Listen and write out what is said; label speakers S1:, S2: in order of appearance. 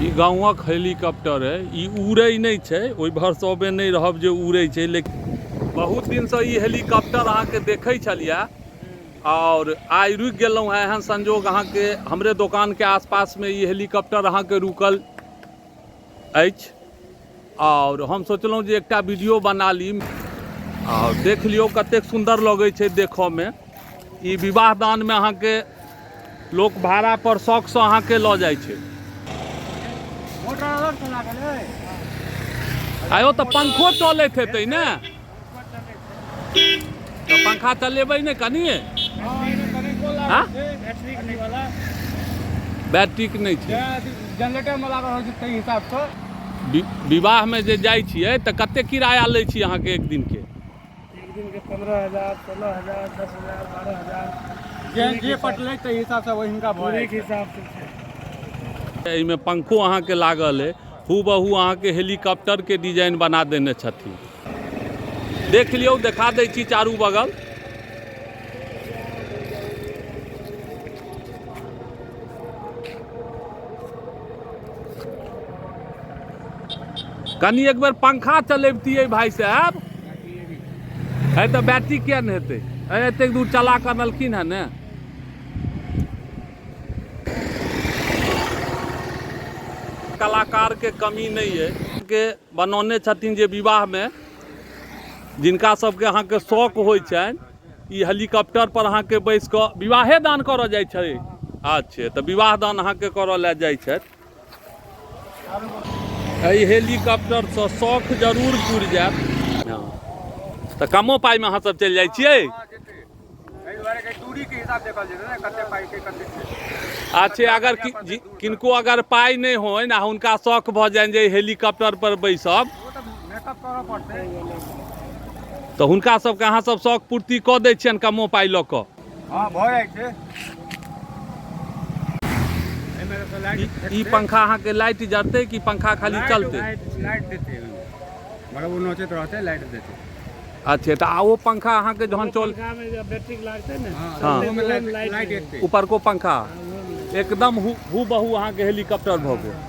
S1: ई गाँवक हेलीकॉप्टर है। ई उड़ै नहि छै, ओहि भरसबे नहि रहब जे उड़ै छै, लेकिन बहुत दिनसँ ई हेलीकॉप्टर अहाँके देखै छलियै आओर आइ रुकि गेलहुँ हेँ। एहन संजोग अहाँके हमरे दोकानके आसपासमे ई हेलीकॉप्टर अहाँके रुकल अछि आओर हम सोचलहुँ जे एकटा वीडियो बना ली। आओर देख लियौ कतेक सुन्दर लगै छै देखऽमे। ई विवाह दानमे अहाँके लोक भाड़ा पर शौकसँ अहाँके लऽ जाइ छै। आयो तऽ पंखो चलैत हेतै ने? तऽ पंखा चलेबै ने कनिए? हाँ? बैटरीक नहि छै।
S2: जनरेटर में लागल होइ छै ताहि हिसाबसँ।
S1: विवाहमे जे जाइ छियै तऽ कते किराया लै छी अहाँके एक दिनके?
S2: एक दिन के 15,000, 16,000, 10,000, 12,000, जे जे पटलै ताहि हिसाबसँ ओहि हिनका भऽ जाइ छै। हिसाबसँ छै।
S1: एहिमे पंखो अहाँके लागल अइ, हूबहू अहाँके हेलीकॉप्टरके डिजाइन बना देने छथिन। देख लियौ, देखा दै छी चारू बगल। कनि एक बेर पंखा चलेबतियै भाई साहब। है तऽ बैटरी किया नहि हेतै? अरे एतेक दूर चला कऽ अनलखिन हँ ने। कलाकार के कमी नहि अइ के बनौने छथिन जे विवाहमे जिनका सबके अहाँके शौक होइ छनि ई हेलीकॉप्टर पर अहाँके बैस कऽ विवाहे दान करऽ जाइ छै। अच्छे, तऽ विवाह दान अहाँके करऽ लए जाइ छथि। एहि हेलीकॉप्टरसँ शौक जरूर पुरि जायत। हँ, तऽ कमो पाइमे अहाँ सब चलि जाइ छियै? अच्छे, अगर किनको अगर पाइ नहि होइन आ हुनका शौक भऽ जानि जे हेलीकॉप्टर पर बैसब, तऽ हुनका सबके अहाँ सब शौक पूर्ति कऽ दै छियनि कमो पाइ लऽ कऽ?
S2: हँ, भऽ जाइ छै।
S1: ई पंखा अहाँके लाइट जरतै कि पंखा खाली चलतै?
S2: लाइट देतै, मतलब ओ नोचैत रहतै, लाइट देतै।
S1: अच्छा, तऽ आ ओ पंखा अहाँके जहन चल
S2: बैटरी लागतै ने? हँ, लाइट
S1: ऊपरको पंखा एकदम हु बहु अहाँके हेलीकॉप्टर भऽ गेल।